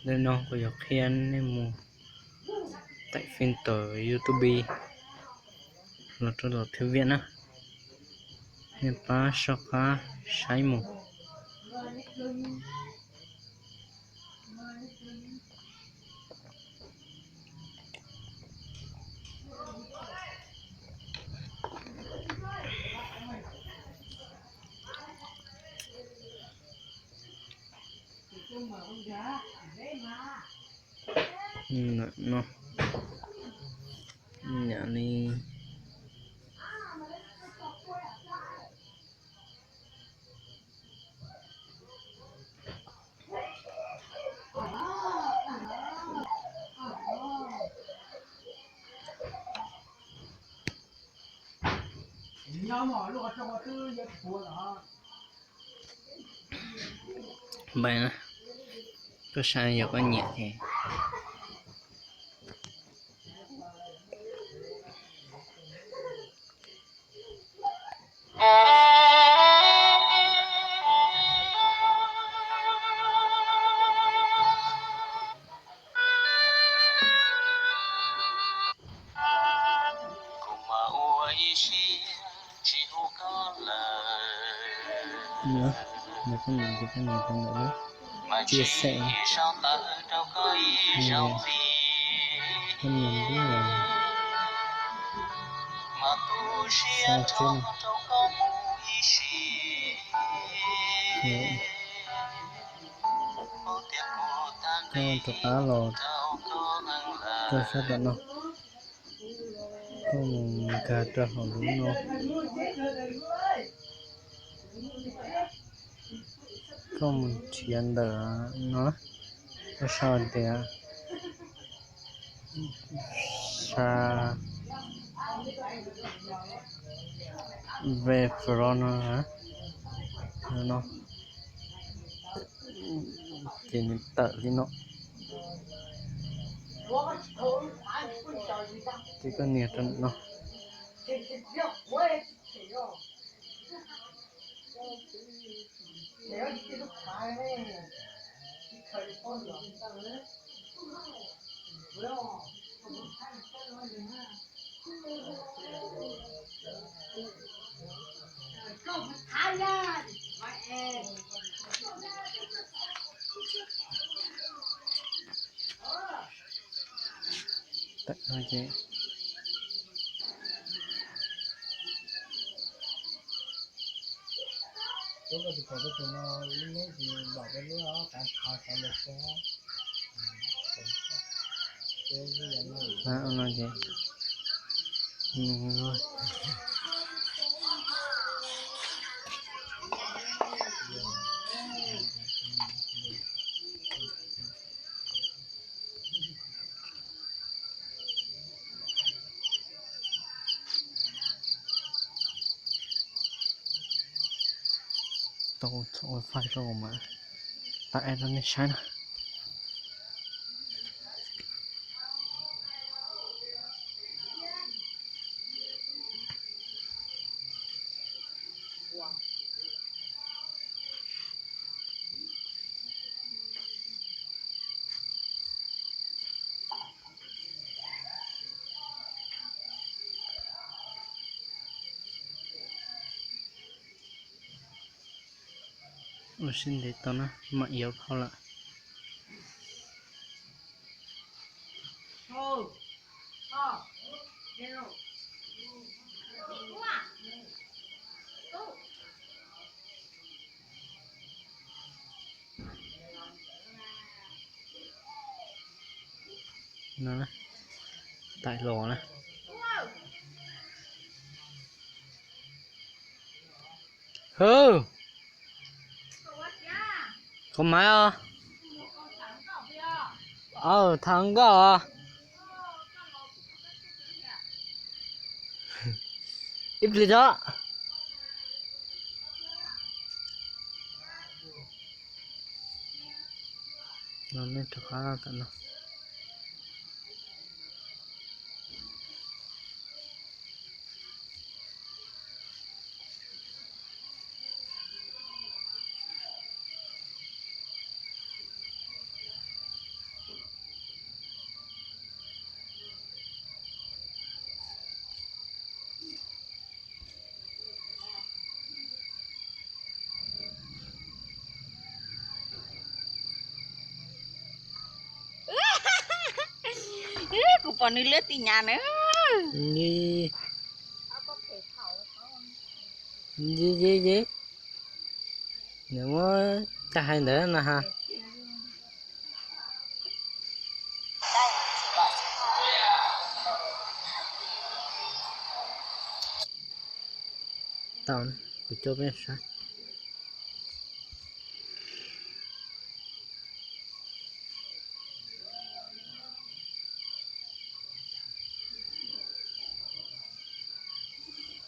Ntawm no kuv yuav qhia nej mus tải file tawm YouTube los rau los thư viện na. Nej pab soj qab saib mus. No, nyam li npais na, koj saib yog koj nyiam ces. Ua ib siab tsis hu koj lawm. Nws koj niam ces koj niam tau ntawm lub chia sẻ. Koj niam lub, mas tu siab tso rau koj mus ib sim. Koj rov qab los rau sab tom no, koj mus nkag rau hauv lub no, koj mus nrhiav ntawm no, koj sau tias sa ve pro no, no, ces nws tawm li no. Ces koj nias rau no. Tawm no ces no ces tau txhob ua faib rau mas tau add rau nej saib na. Ua siab ntev tau na, mam yuav phau lawm. No, tải los na. Hwv, kho maiv os. Aw, thov nkauj os. Ib pliag tso. No nej rov qab tom no. Pom nws liab tij nyam na. Yi, yi, yi, yi. Nws muab caj hais ntawd no ha. Tau, kuv coj peb saib.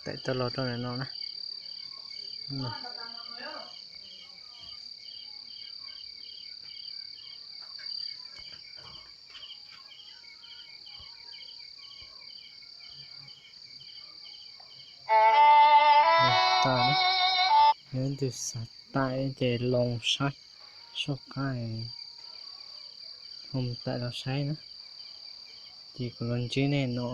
Tawm tau los rau ntawm no na. Tau, yog leej twg xav tawm ces los saib, soj qab ho mus tawm los saib na, ces kuv los ntsib nej no.